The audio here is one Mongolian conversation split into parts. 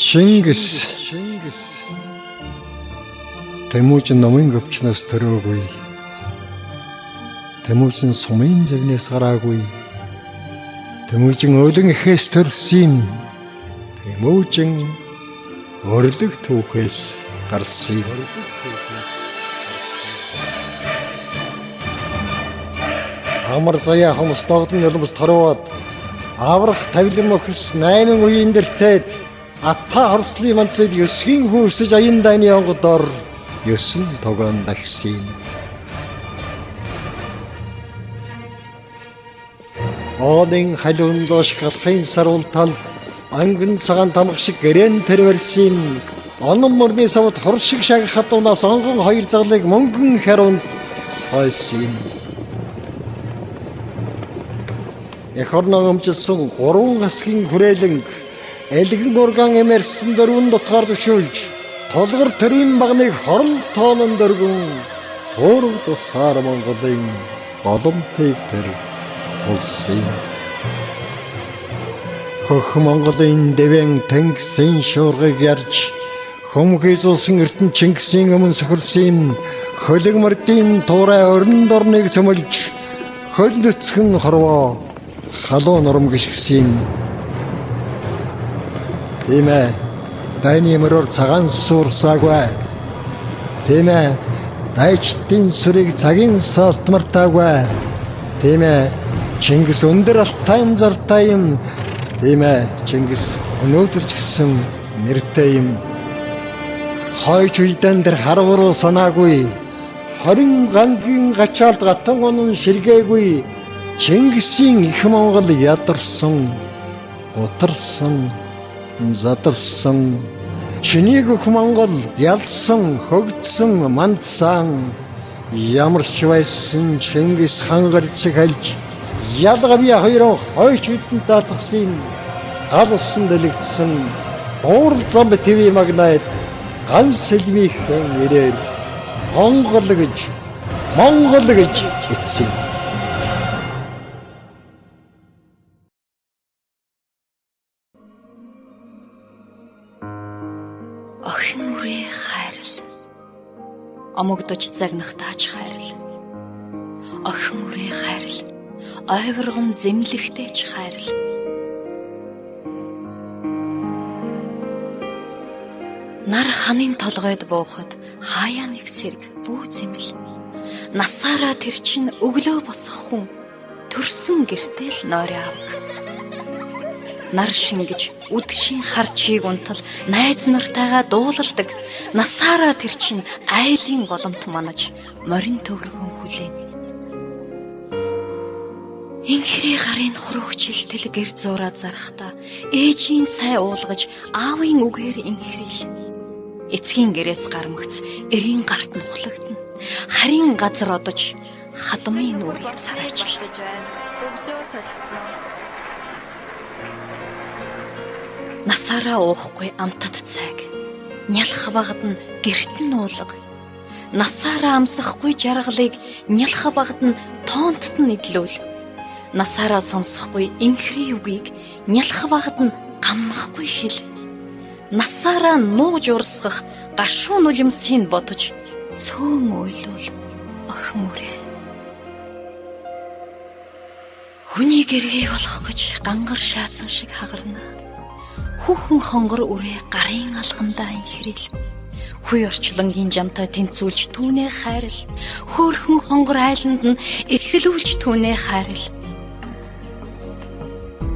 Чингис Тэмүүжин номын өвчнөөс төрөөгүй. Тэмүүжин сумын зэвнээс гараагүй. Тэмүүжин өөлөн эхээс төрсөн юм. Тэмүүжин өрлөг түүхээс гарсан юм. Амар заяа хумс догдон нулимс тороод аврах тавилан мөхс 8 үеийн дэртэд ата хорслын манцад 9-ийн хүүсэж аян дайны онгодоор 9 тогоон дахсан. Оолын халуун зоош галахын саруул талд ангин цагаан тамга шиг гэрээн тэрвэрсэн. Онон мөрний савд хор шиг шагах хадуунаас онгон хоёр заглыг мөнгөн хариунд сойсон. Эх орноо өмжилсөн 3 гасгийн хүрээлэн элгэн урган эмэрсэн дөрвөн дутгаар төшөөлж тулгар төрийн багныг хорон тоонон дөргөн туурв тусаар Монголын боломтыг тэр тулсан. Хөх Монголын дэвэн тэнгисийн шуургыг ярьж хөмхийс улсын эрдэнэ Чингисийн өмнө сохирсон хөлөг мөрдийн туурай өрн дорныг цөмөлж хөл нүцгэн хорвоо халуун нурам гიშгсэн. Тийм ээ, дайны мөрөөр цагаан суурсаагүй. Тийм ээ, дайчдын сүрийг цагийн саалт мартаагүй. Тийм ээ, Чингис өндөр алтайн зартай юм. Тийм ээ, Чингис өнөөдөр ч гэсэн нэртэй юм. Хойч үедэн тэр харваруу санаагүй. 20 гангийн гачаалд гатан онон ширгээгүй. Чингисийн их Монгол ядарсан, гутарсан, задарсан. Чинийг өх Монгол ялсан, хөгдсөн, мандсан. Ямар ч байсан Чингис хан гарцыг хальж ялгавья хоёрон хойч бидэнд даатгсан юм. Гал усан дэлгдсэн дуурал зам ТV магнайд ган сэлмийнхэн ирээл Монгол гэж Монгол гэж эцсэн. Охин үрээ хайрл. Омогдож загнахтаач хайрл. Охин үрээ хайрл. Ойврогон зэмлэхтэйч хайрл. Нар ханын толгойд буухад хаяа нэг сэрэг бүү зэмэл. Насаараа тэр чинь өглөө босох хүн төрсөн гэртэл нойрын авг. Нар шингэж үдшийн хар чийг унтал найз нартайгаа дуулалдаг. Насаараа тэр чинь айлын голомт манаж морин төвргөн хүлээн. Инхрийн гарын хуругч хилтэл гэр зуураа зарахта ээжийн цай уулгаж аавын үгээр инхрийл. Эцгийн гэрээс гармагц эрийн гарт нухлагдана. Харин газар одож хадмын нүрийг царайчл. Насаараа уухгүй амтат цайг нялх багад нь гэрт нь уулга. Насаараа амсахгүй жаргалыг нялх багад нь тоонтод нь идлүүл. Насаараа сонсохгүй инхрийн үгийг нялх багад нь гамнахгүй хэл. Насаараа нууж урсгах гашуун нулимсыг бодож цөөн уйлуул охин үрээ. Хүний гэргийг олох гэж гангар шаацсан шиг хагарна. Хүүхэн хонгор үрээ гарын алгандаа инхрэл. Хүй орчлонгийн жамтай тэнцүүлж түүнээ хайрл. Хөөхөн хонгор айланд нь эрхлүүлж түүнээ хайрл.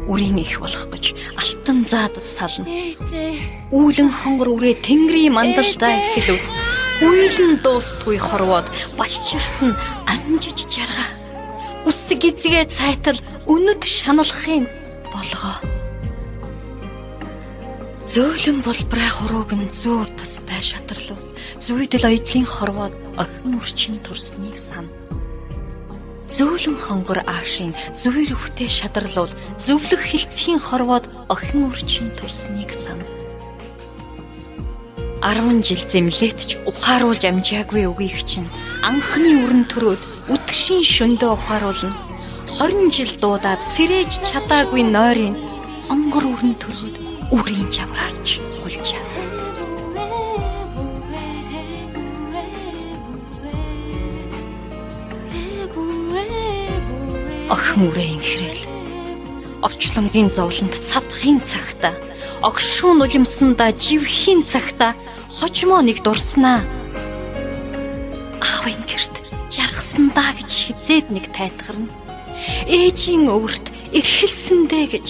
Үрийн их болох гэж алтан заад сална. Ээжээ. Үүлэн хонгор үрээ тэнгэрийн мандалдаа эхлүүл. Уйлан дуустгүй хорвоод балчирт нь амжиж жаргаа. Үсэг эзгээ цайтал үнэт шаналх юм болгоо. Зөөлөн булбраа хурууг нь зүү тастай шатарлуу. Зүйдэл оёдлын хорвоод охин үрчин турсныг сан. Зөөлөн хонгор аашийн зүвэр өвтэй шадарлуул зөвлөх хилцхийн хорвоод охин үрчин турсныг сан. 10 жил зэмлээд ч ухааруулж амжаагүй үгийг чинь анхны өрн төрөөд үдгшийн шөндөө ухааруулна. 20 жил дуудаад сэрээж чадаагүй нойрын хонгор өрн төрөөд Үрийн жавраарч хулжаа. Охин үрээ инхрээл. Орчлонгийн зовлонд цадахын цагта, огшуун нулимсандаа живхийн цагта хожмоо нэг дурснаа. Аавын гэрт жаргасандаа гэж хизээд нэг тайтгарна. Ээжийн өвөрт эрхэлсэндээ гэж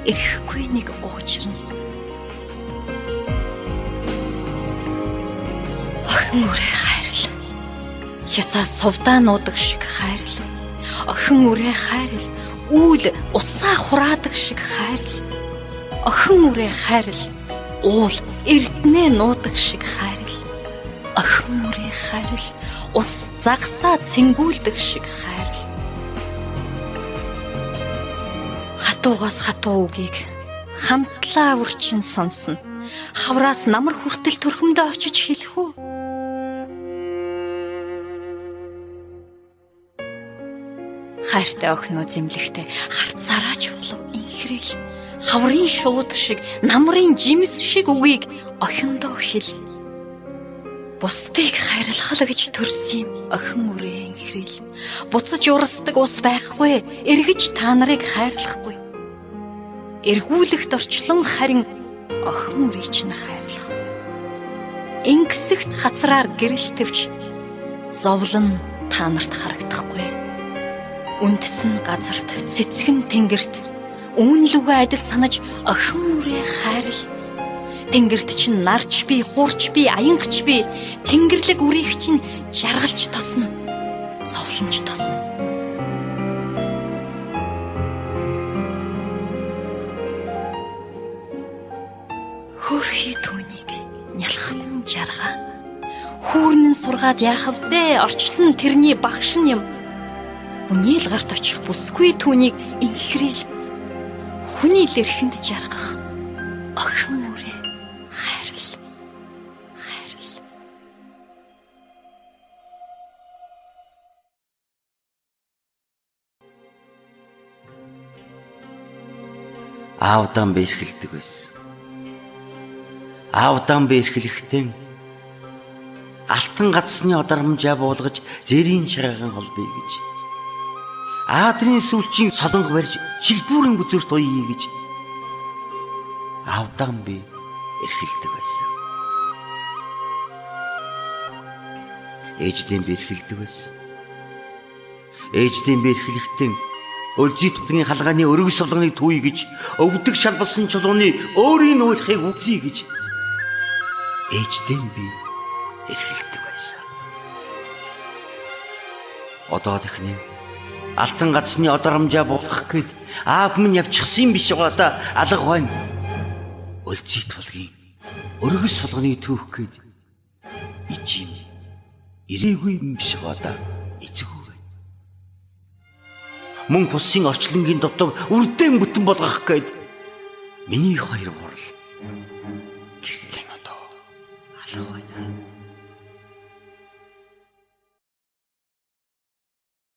эрэхгүй нэг уучрна. Охин үрээ хайрл. Хясаа сувдаа нуудаг шиг хайрл. Охин үрээ хайрл. Үүл усаа хураадаг шиг хайрл. Охин үрээ хайрл. Уул эрдэнэ нуудаг шиг хайрл. Охин үрээ хайрл. Ус загсаа цэнгүүлдэг шиг хайрл. Хатуугаас хатуу үгийг хамтлаа үрчин сонсно. Хавраас намар хүртэл төрхөмдөө очиж хэлэх үү? Хайртай охиноо зэмлэхтэй харцаараач болов инхрээл. Хаврын шууд шиг, намрын жимс шиг үгийг охиндоо хэл. Бусдыг хайрлах гэж төрсөн юм охин үрээ инхрээл. Буцаж урсдаг ус байхгүй, эргэж та нарыг хайрлахгүй. Эргүүлэгт орчлон харин охин үрээ чинь хайрлахгүй. Ингэсэгт хацраар гэрэлтвч зовлон та нарт харагдахгүй. Үндэс нь газарт, цэцгэн тэнгэрт үүн лүгээ адил санаж охин үрээ хайрл. Тэнгэрт чинь нарч би, хуурч би, аянгач би, тэнгэрлэг үрийг чинь жаргалж тосно, зовлонж тосно. Хөөрхий түүнийг нялхтан жаргаа. Хүүрнэн сургаад яах вдэ? Орчлон тэрний багш нь юм. Хүний л гарт очих бүсгүй түүнийг инхрээл. Хүний л эрхэнд жаргах охин үрээ хайрл. Хайрл. Аавдаан бэрхэлдэг байсан. Аавдаан бэрхлэхдээ алтан гацсны одармжаа буулгаж зэрийн чарган холбоё гэж. Аадрын сүүлчийн солонго барьж чилбүүрэн бүзүрт уйя гэж аавдаан би эрхэлдэг байсан. Ээждээ би эрхэлдэг байсан. Ээждээ би эрхлэхдээ өлзий тулгийн халгааны өргөс солонгыг түүе гэж, өвдөг шалбалсан чулууны өөрийн нүүлхийг үзье гэж ээждээ би эрхэлдэг байсан. Одоо тэхнэ алтан гацсны одоромжаа буулгах гээд аав минь явчихсан юм биш байгаа да, алга байна. Өлзий тулгийн өргөс булганы түүх гээд ичим ирээгүй юм биш байгаа да, эцэгүү байна. Мөн бусын орчлонгийн дутуу үрдэн бүтэн болгох гээд миний хоёр гурал гэртээ одоо алга байна.